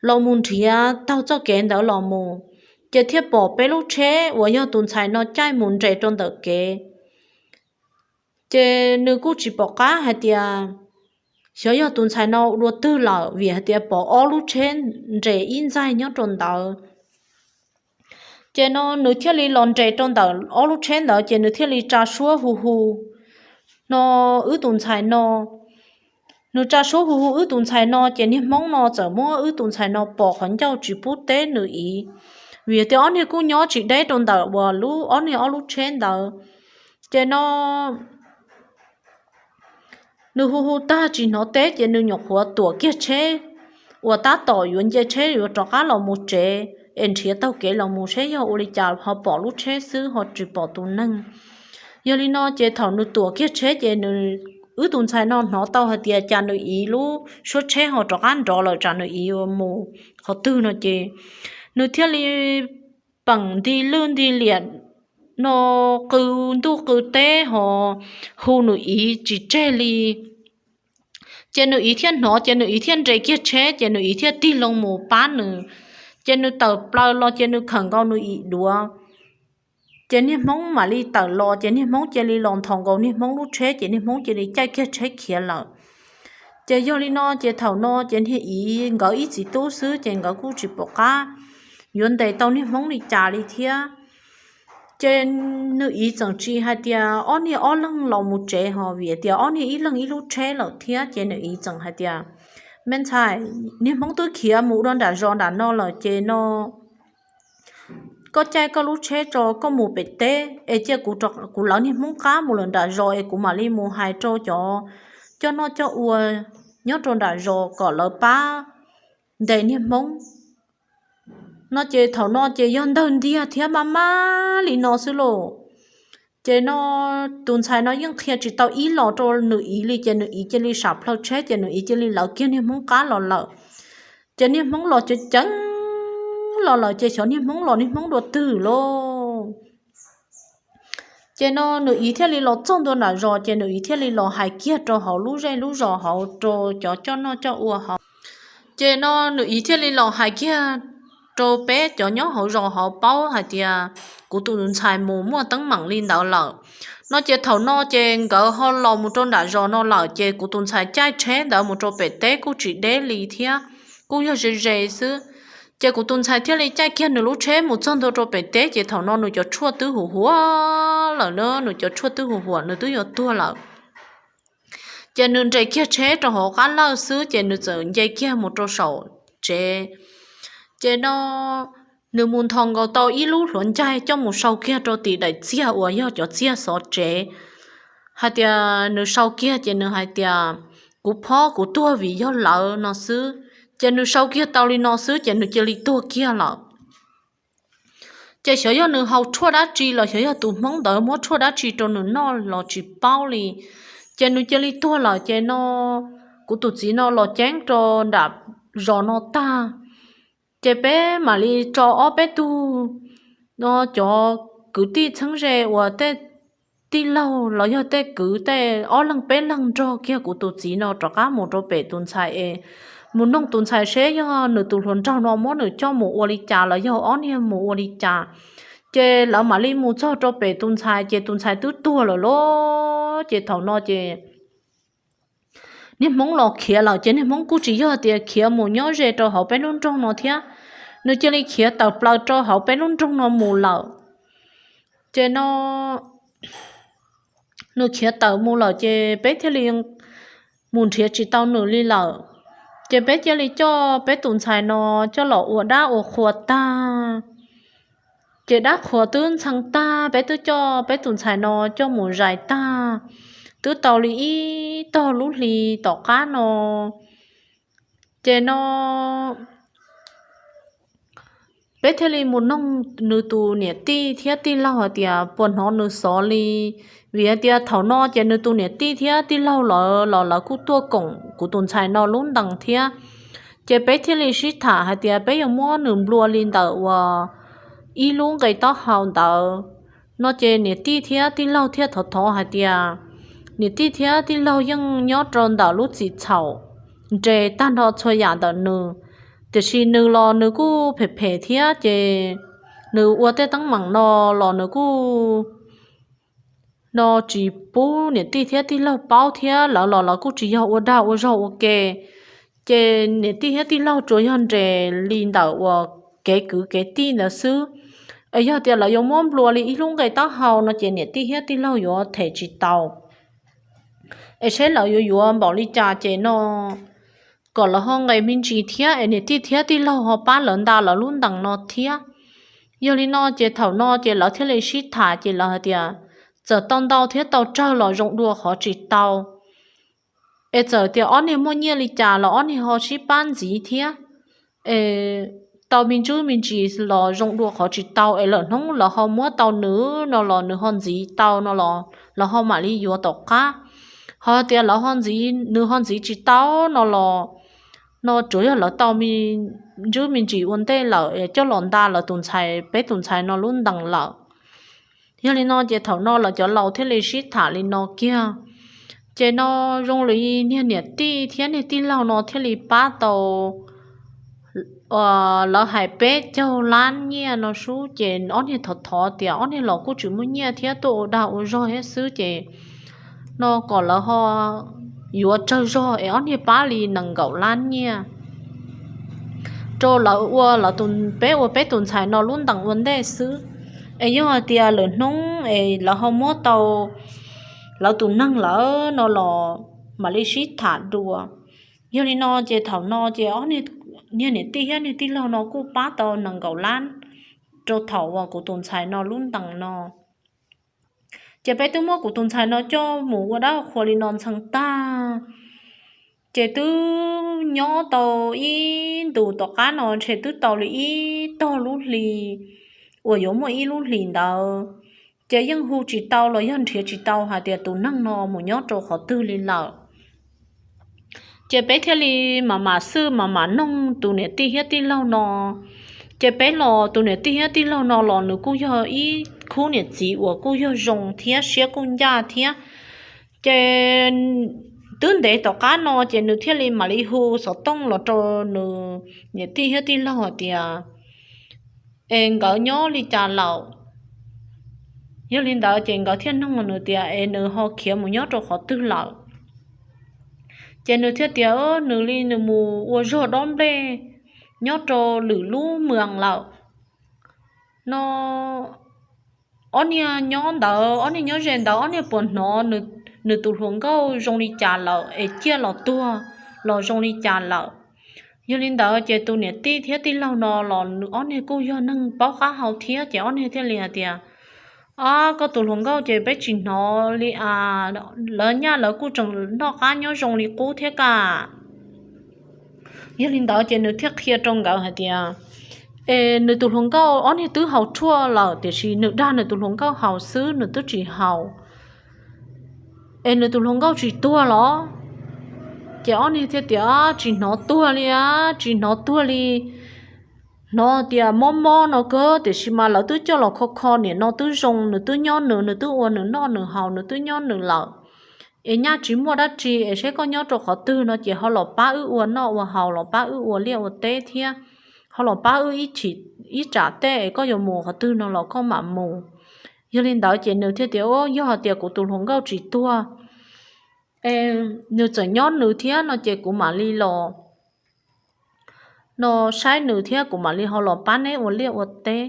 los mus nrhiav taug txoj kev ntawd los mus, ces thiaj pom peb lub tsheb uas yog tus ntxhais no caij mus nres rau ntawm kev. Ces nws kuj tsis pom qab hais tias xyov yog tus ntxhais no ua dua twg lawm vim hais tias pom ob lub tsheb nres ib ntxaig nyob rau ntawd. Ces no nws thiaj li los nres rau ntawm ob lub tsheb ntawd ces nws thiaj li tsa suab hu hu no wb tus ntxhais no. Nws tsa suab hu hu wb tus ntxhais no ces niag hmoob no txawm muab wb tus ntxhais no pos qhov ncauj tsis pub teb nws iv, vim tias ob niag kuj nyob tsis deb rau ntawm uas lub ob niag ob lub tsheb ntawd. Ces no nws hu hu tag tsis hnov teb ces nws nyuam qhuav tuam kiag tsheb uas tab tom yuav nce tsheb yuav rov qab los mus tsev es nrhiav taug kev los mus seb yog ua li cas ho pom lub tsheb xwb ho tsis pom tus neeg. Yog li no ces thaum nws tuam kiag tsheb ces nws, wb tus ntxhais no hnov tau hais tias cas nws iv lub suab tsheb ho rov qab nrov lawm tsam nws iv yuav mus qhov twg no ces nws thiaj li peem nti lwj nti liam no qw ntuj qw teb ho hu nws iv tsis tseg li. Ces nws iv thiaj hnov ces nws iv thiaj nres kiag tsheb ces nws iv thiaj tig loo mus pab nws. Ces nws tawm plaws los ces nws khawm nkaus nws iv duav. Ces niag hmoob mam li tawm los ces niag hmoob cia li los nthos nkaus niag hmoob lub tsheb ces niag hmoob cia li caij kiag tsheb khiav lawm. Ces yog li no ces thaum no ces niag iv nkawd ib txiv tub xwb ces nkawd kuj tsis pom qab yuav ntes tau niag hmoob li cas li thiab. Ces nws iv txawm tsis hais tias ob niag ob leeg los mus tsev ho vim tias ob niag ib leeg ib lub tsheb lawm thiab ces nws iv txawm hais tias, me ntxhais, niag hmoob twb khiav mus ua nram zos nram no lawm ces no koj caij koj lub tsheb tso koj mus pem teb es cia kuv lawv niag hmoob qab mus lawm nram zos es kuv mam li mus hais rau cov coj noj coj ua nyob rau nram zos kom lawv pab ntes niag hmoob. No ces thaum no ces yog ntawg ntiag thiab maj maj li no xwb lauj. Ces no tus ntxhais no yeej qhia tsis tau ib los rau nws iv li ces nws iv cia li sam plhaw tsheb ces nws iv cia li lawv kiag niag hmoob qab los lawm. Ces niag hmoob los ceev ceev los lawm ces xyov niag hmoob los niag hmoob dua twg lauj. Ces no nws iv thiaj li los txog ntua nram zos ces nws iv thiaj li los hais kiag rau hauv lub zej lub zos hauv rau cov coj noj coj ua hauv. Ces no nws txiv thiaj li los hais kiag rau peb cov nyob hauv zos hauv paub hais tias kuv tus ntxhais mus muaj teeb meem li ntawd lawm. No ces thaum no ces nkawd ho los mus rau nram zos no lawm, ces kuv tus ntxhais caij tsheb ntawd mus rau pem teb kuj tsis deb li thiab, kuj yog ze ze xwb. Ces kuv tus ntxhais thiaj li caij kiag nws lub tsheb mus txog ntua rau pem teb, ces thaum no nws cov tshuaj twb huam huam lawm na, nws cov tshuaj twb huam huam, nws twb yuav tuag lawm. Ces nws nres kiag tsheb rau hauv qab lawj xwb, ces nws txawm nce kiag mus rau saum tsev. Ces no nws mus nthos nkaus tau ib lub hluav ncaig coj mus sau kiag rau tim daim txiag uas yog cov txiag xov tsev, hais tias nws sau kiag ces nws hais tias, kuv phob kuv tuag vim yog lawv no xwb. Ces nws sau kiag tau li no xwb ces nws cia li tuag kiag lawm. Ces xyov yog nws haus tshuaj dab tsi los xyov yog tus Hmoob ntawd muab tshuaj dab tsi rau nws noj los tsis paub li, ces nws cia li tuag lawm. Ces no kuv tus txiv no los ceeb rau nram zos no tag, ces peb mam li tso ob peb tug no cov kwv tij txheeb ze uas tej tij laug los yog tej kwv tej ob leeg peb leeg nrog kiag kuv tus txiv no rov qab mus rau pem tus ntxhais es mus noog tus ntxhais seb yog nws tus hluas nraug no muab nws coj mus ua li cas los yog ob niag mus ua li cas. Ces lawv mam li mus txog rau pem tus ntxhais ces tus ntxhais twb tuag lawm lauj. Ces thaum no ces niag Hmoob los khiav lawm, ces niag Hmoob kuj tsis yog tias khiav mus nyob ze rau hauv peb lub nroog no thiab, nws cia li khiav tawm plaws rau hauv peb lub nroog no mus lawm. Ces no nws khiav tawm mus lawm ces peb thiaj li mus nrhiav tsis tau nws li lawm. Ces peb cia li coj peb tus ntxhais no coj los ua dab ua qhua tag. Ces dab qhuas twb ntxhee tag, peb twb coj peb tus ntxhais no coj mus zais tag, twb tau li ib tog lub hli tom qab no. Ces no peb thiaj li mus noog nws tus niam tij thiab tij laug hais tias puas hnov nws xov li, vim hais tias thaum no ces nws tus niam tij thiab tij laug lawv los lawv kuj tuaj koom kuv tus ntxhais no lub ntees thiab. Ces peb thiaj li sib tham hais tias peb yuav muab nws nplua li ntawm uas ib lub nqe taub hau ntawd no. Ces niam tij thiab tij laug thiaj thov thov hais tias niam tij thiab tij laug yeej nyob rau ntawm lub txim txhaum nres tag nrho txhua yam ntawm nws, tiam sis nws los nws kuj phem phem thiab ces nws ua tej teeb meem no los nws kuj no tsis pub niam tij thiab tij laug paub thiab lawv los lawv kuj tsis yog ua dag ua zog ua ke. Ces niam tij thiab tij laug tsuas yog nres li ntawm uas kev kwv kev tij ntawd xwb. Es yog tias lawv yuav muab nplua li ib lub nqe taub hau no ces niam tij thiab tij laug yuav them tsis tau. Es seb lawv yuav yuav npaum li cas ces no kom lawv ho nqes me ntsis thiab es niam tij thiab tij laug ho pab lawv nta lawv lub ntees no thiab. Yog li no ces thaum no ces lawv thiaj li sib tham ces lawv hais tias txawm tau ntau thiab tau tsawg los zoo dua qhov tsis tau. Es txawm tias ob niag muaj nyiaj li cas los ob niag ho sib pab ntxiv thiab. Es tau me ntsis me ntsis los zoo dua qhov tsis tau, es lawm hnub lawv ho muab tau nws no los nws ho ntxiv tau no los lawv ho mam li yuav tom qab. Ho tias lawv ho ntxiv, nws ho ntxiv tsis tau no los no tsuas yog lawv tau me ntsis me ntsis ua ntej lawm es coj los nta lawv tus ntxhais, peb tus ntxhais no lub ntees lawm. Yog li no ces thaum no lawv cov laus thiaj li sib tham li no kiag. Ces no zoo li niag niam tij thiab niag tij laug no thiaj li pab tau lawv hais peb caug lab nyiaj no sub, ces ob niag thov thov tias ob niag los kuj tsis muaj nyiaj thiab tuaj ua dag ua zog thiab xwb, ces no kom lawv ho yuav tsawg zog es ob niag pab li nees nkaum lab nyiaj rau lawv ua lawv, peb ua peb tus ntxhais no lub ntees ua ntej xwb. Es yog hais tias lwm hnub es lawv ho muab tau lawv tus neeg lawm no los mam li sib tham dua. Yog li no ces thaum no ces niag niam tij thiab niag tij laug no kuj pab tau nees nkaum lab rau thaum uas kuv tus ntxhais no lub ntees no. Ces peb twb muab kuv tus ntxhais no coj mus ua dab qhua li no ntxhee tag, ces twb nyob tau ib ntus tom qab no ntshe twb tau li ib tog lub hli uas yuav muaj ib lub hlis ntawd, ces yeej hu tsis tau los yog nrhiav tsis tau hais tias tus neeg no mus nyob rau qhov twg li lawm. Ces peb thiaj li mam mam xwj mam mam noog tus niam tij thiab tij laug no. Ces peb los tus niam tij thiab tij laug no los nws kuj yog ib khub niam txiv uas kuj yog zoo thiab siab kuj ncaj thiab. Ces Twb ntev tom qab no ces nws thiaj li mam li hu xov tooj los rau nws niam tij thiab tij laug hais tias es nkawd nyob li cas lawm. Yog li ntawd ces nkawd thiaj nug nws tias es nws ho khiav mus nyob rau qhov twg lawm. Ces nws thiaj tias nws li nws mus ua zog dob nplej nyob rau lwm lub moos lawm no. Ob niag nyob ntawd, ob niag nyob ze ntawd, ob niag puas hnov nws tus hluas nkauj zoo li cas lawm es ciaj los tuag los zoo li cas lawm. Yog li ntawd ces tus niam tij thiab tij laug no los nws ob niag kuj yog neeg paub qab hau thiab ces ob niag thiaj li hais tias ob koj tus hluas nkauj ces peb tsis hnov li as, lawv nyaj lawv kuj tseem noj qab nyob zoo li qub thiab ka. Yog li ntawd ces nws thiaj qhia rau nkawd hais tias es nws tus hluas nkauj ob niag twb haus tshuaj lawm tiam sis nws dag nws tus hluas nkauj haus xwb, nws twb tsis haus. Es nws tus hluas nkauj tsis tuag los? Ces ob niag thiaj tias tsis hnov tuag li, tsis hnov tuag li. Hnov tias mob mob no kawg tiam sis mas lawv twb coj los kho kho, nim no twb zoo, nws twb nyob nws, nws twb ua nws noj nws haus, nws twb nyob nws lawm. Es nyaj tsis muaj dab tsi es seb koj nyob rau qhov twg no ces ho los pab wb ua noj ua haus, los pab wb ua liaj ua teb thiab, ho los pab wb ib tsam tej es koj yuav mus qhov twg no los koj mam mus. Yog li ntawd ces nws thiaj tias yog hais tias kuv tus hluas nkauj tsis tuag, nws tseem nyob nws thiab no ces kuv mam li los no saib nws thiab kuv mam li ho los pab neb ua liaj ua teb.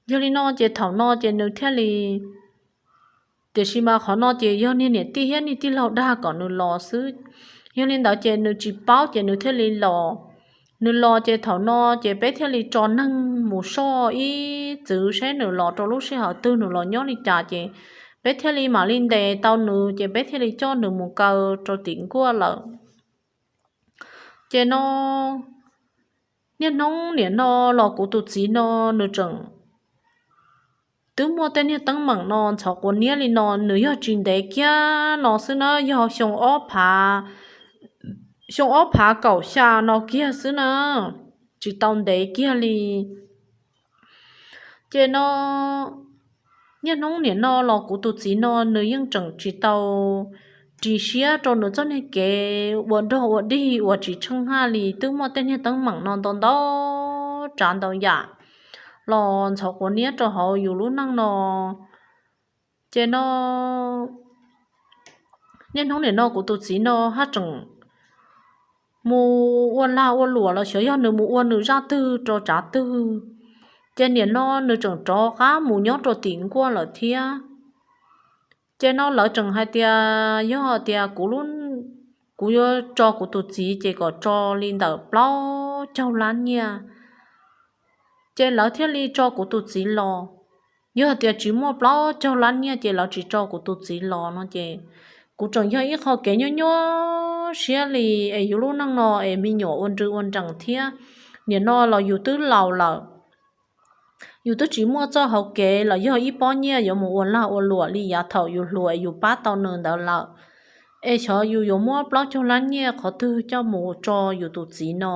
Yog li no ces thaum no ces nws thiaj li, tiam sis mas qhov no ces yog niag niam tij thiab niag tij laug dag kom nws los xwb. Yog li ntawd ces nws tsis paub ces nws thiaj li los. Nws los ces thaum no ces peb thiaj li tso neeg mus soj ib txwv seb nws los rau lub sij hawm twg, nws los nyob li cas ces peb thiaj li mam li ntes tau nws ces peb thiaj li coj nws mus kaw rau tim nkuaj lawm. Ces no niaj hnub nim no los kuv tus txiv no nws tseem twb muaj tej niag teeb meem no ntxhov quav niab li no, nws yog tsis ntev kiag no xwb na, yog xyoo ob phav, xyoo ob phav kaum xya no kiag xwb na, tsis tau ntev kiag li. Ces no niaj hnub nim no los kuv tus txiv no nws yeej tseem tsis tau ris siab rau nws txoj niag kev ua dog ua dig uas tsis tsheej haj li, twb muaj tej niag teeb meem no ntau ntau tsav ntau yam los ntxhov quav niab rau hauv yus lub neej no. Ces no niaj hnub nim no kuv tus txiv no haj tseem mus ua lag ua luam los xyov yog nws mus ua nws zaj twg rau tsav twg, ces nim no nws tseem rov qab mus nyob rau tim nkuaj lawm thiab. Ces no lawv tseem hais tias yog tias kuv, kuv yuav tso kuv tus txiv ces kom tso li ntawm plaub caug lab nyiaj, ces lawv thiaj li tso kuv tus txiv los. Yog tias tsis muaj plaub caug lab nyiaj ces lawv tsis tso kuv tus txiv los no ces kuv tseem yog ib qho kev nyuaj nyuaj siab li es yus lub neej no es me nyuam ua nrws ua nrees thiab. Nim no los yus twb laus lawm, yus twb tsis muaj txoj hauv kev los yog ib pob nyiaj yuav mus ua lag ua luam li yav thaum yus hluas yus pab tau nws ntawd lawm. Es xyov yus yuav muab plaub caug lab nyiaj qhov twg coj mus tso yus tus txiv no.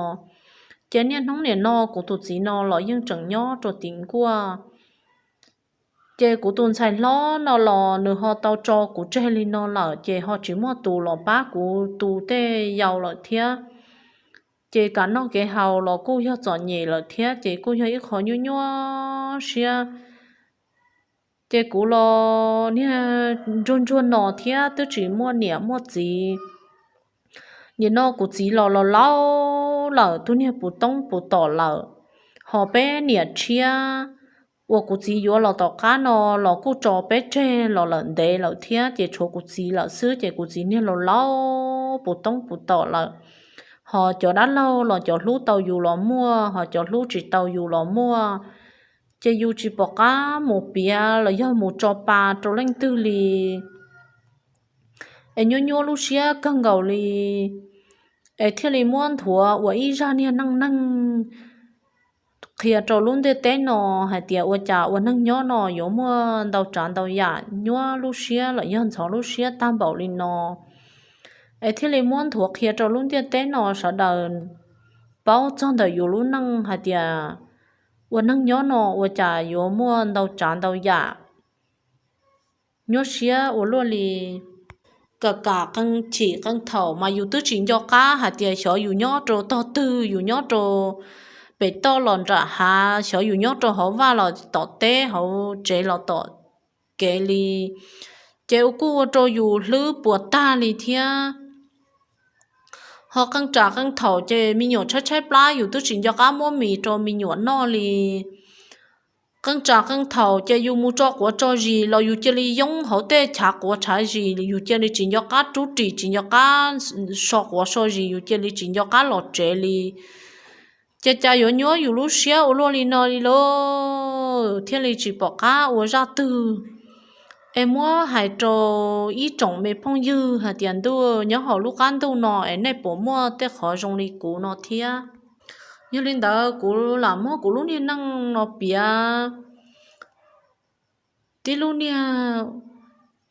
Ces niaj hnub nim no kuv tus txiv no los yeej tseem nyob rau tim nkuaj. Ces kuv tus ntxhais hlob no los nws ho tau tso kuv tseg li no lawm ces ho tsis muaj tus los pab kuv tu tej yau lawm thiab. Ces kev noj kev haus los kuj yog txom nyem lawm thiab ces kuj yog ib qho nyuaj nyuaj siab. Ces kuv los niag ntsuag ntsuag no thiab twb tsis muaj niam muaj txiv. Nim no kuv txiv los laus lawm, tus niag puv toob puv tom lawm, ho peb niam tshiab uas kuv txiv yuav los tom qab no los kuj tso peb tseg los lawm ntev lawm thiab ces tshuav kuv txiv lawm xwb ces kuv txiv niag laus laus puv toob puv tom lawm. Ho cov dab laug los cov hlub tau yus los muaj, ho cov hlub tsis tau yus los muaj, ces yus tsis pom qab mus piav los yog mus tso pa rau leej twg li. Es nyuaj nyuaj lub siab kawg nkaus li, es thiaj li muab nthuav ua ib zaj niag neej neeg qhia rau lub ntiaj teb no hais tias ua cas ua neeg nyob no yuav muaj ntau tsav ntau yam nyuaj lub siab los yog ntxhov lub siab tag npaum li no. Es thiaj li muab nthuav qhia rau lub ntiaj teb no sawv daws paub txog ntawm yus lub neej hais tias ua neeg nyob no ua cas yuav muaj ntau tsav ntau yam nyuaj siab ua luaj li. kam kam qee chim qee thaum mas yus twb tsis nco qab hais tias xyov yus nyob rau tog twg, yus nyob rau pem toj los nram hav, xyov yus nyob rau hauv vaj los tom teb, hauv tsev los tom kev li. Ces ua kuj ua rau yus hlwb puas tag li thiab. Ho qee tsam qee thaum ces me nyuam tshaib tshaib plab yus twb tsis nco qab muab mis rau me nyuam noj li. Qee tsam qee thaum ces yus mus tso quav tso zis los yus cia li yoob hauv tej chav quav tshav zis, yus cia li tsis nco qab rub ris, tsis nco qab so quav so zis, yus cia li tsis nco qab los tsev li. Ces cas yuav nyuab yus lub siab ua luaj li no li lauj, thiaj li tsis pom qab ua zaj twg. Es muab hais rau ib tsoom me phooj ywg hais tias ntuj, nyob hauv lub qab ntuj no es nej puas muaj tej qhov zoo li kuv no thiab? Yog li ntawd kuv lam muab kuv lub niag neej no piav tib lub niag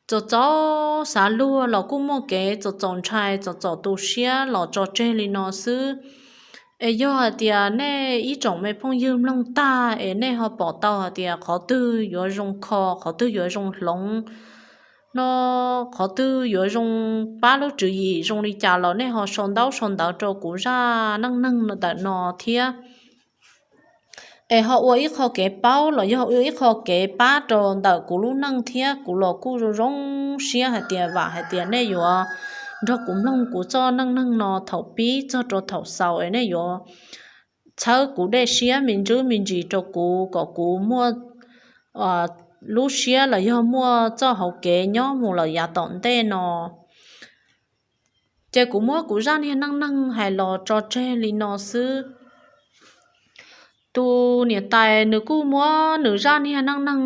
txaus txaus xav luag los kuj muaj kev txaus txaus ntshai txaus txaus tu siab los tso tseg li no xwb. Es yog hais tias nej ib tsoom me phooj ywg mloog tag es nej ho pom tau hais tias qhov twg yuav zoo kho, qhov twg yuav zoo hloov, no qhov twg yuav zoo pab lub tswv yim zoo li cas los nej ho sau ntaub sau ntawv rau kuv zaj neej neeg ntawm no thiab. Es ho ua ib qho kev paub los yog ua ib qho kev pab rau ntawm kuv lub neej thiab, kuv los kuj zoo zoo siab hais tias vam hais tias nej yuav nrog kuv mloog kuv txoj neej neeg no thaum pib txog rau thaum xaus es nej yuav txhawb kuv dej siab me ntsis me ntsis rau kuv kom kuv muaj lub siab los yog muaj txoj hauv kev nyob mus lawm yav tom ntej no. Ces kuv muab kuv zaj niag neej neeg hais los tso tseg li no xwb. Tus niam tais nws kuj muab nws zaj niag neej neeg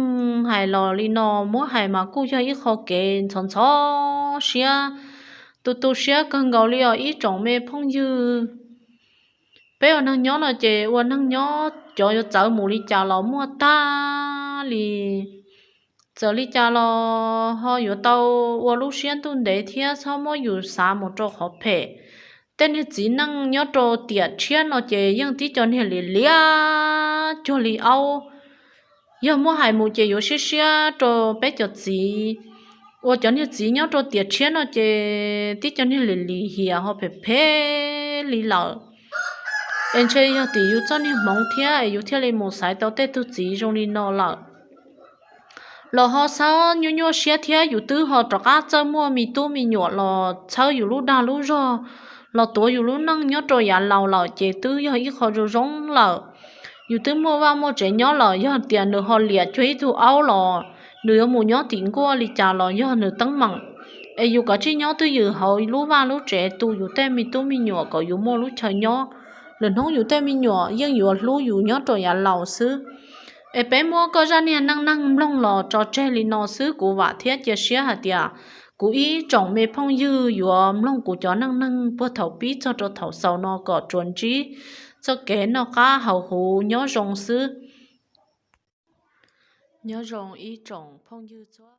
hais los li no, muab hais mas kuj yog ib qho kev ntxhov ntxhov siab, tu tu siab kawg nkaus li os ib tsoom me phooj ywg. Peb ua neeg nyob no ces ua neeg nyob cov yuav txawv mus li cas los muaj tag li. Txawm li cas los ho yuav tau ua lub siab ntuj ntev thiab txhob muab yus xav mus rau qhov phem. Tej niag txiv neej nyob rau tiam tshiab no ces yeej tib co niag li liab cuag li aub. Yog muab hais mus ces yuav siab siab rau peb cov txiv. Uas cov niag txiv nyob rau tiam tshiab no ces tib co niag li lim hiam ho phem phem li lawm. Es ntshe yog tim yus txoj niag hmoov thiab es yus thiaj li mus xaiv tau tej tug txiv zoo li no lawm. Los ho xav nyuaj nyuaj siab thiab yus twb ho rov qab txawj muaj me tub me nyuam los txhawb yus lub dag lub zog, los tuav yus lub neej nyob rau yav laus lawm ces twb yog ib qho zoo zoo lawm. Yus twb muaj vaj muaj tsev nyob lawm, yog tias nws ho liam cuag ib tug aub los nws yuav mus nyob tim nkuaj li cas los yog nws teeb meem. Es yus kav tsij nyob twj ywm hauv lub vaj lub tsev tu yus tej me tub me nyuam kom yus muaj lub chaw nyob. Lwm hnub yus tej me nyuam yeej yuav hlub yus nyob rau yav laus xwb. Es peb muab koj zaj niag neej neeg mloog los tso tseg li no xwb, kuv vam thiab cia siab hais tias kuv ib tsoom me phooj ywg yuav mloog kuv cov neej neeg puag thaum pib txog rau thaum xaus no kom tsuas ntsib txoj kev noj qab haus huv nyob zoo xwb. Nyob zoo ib tsoom phooj ywg txhua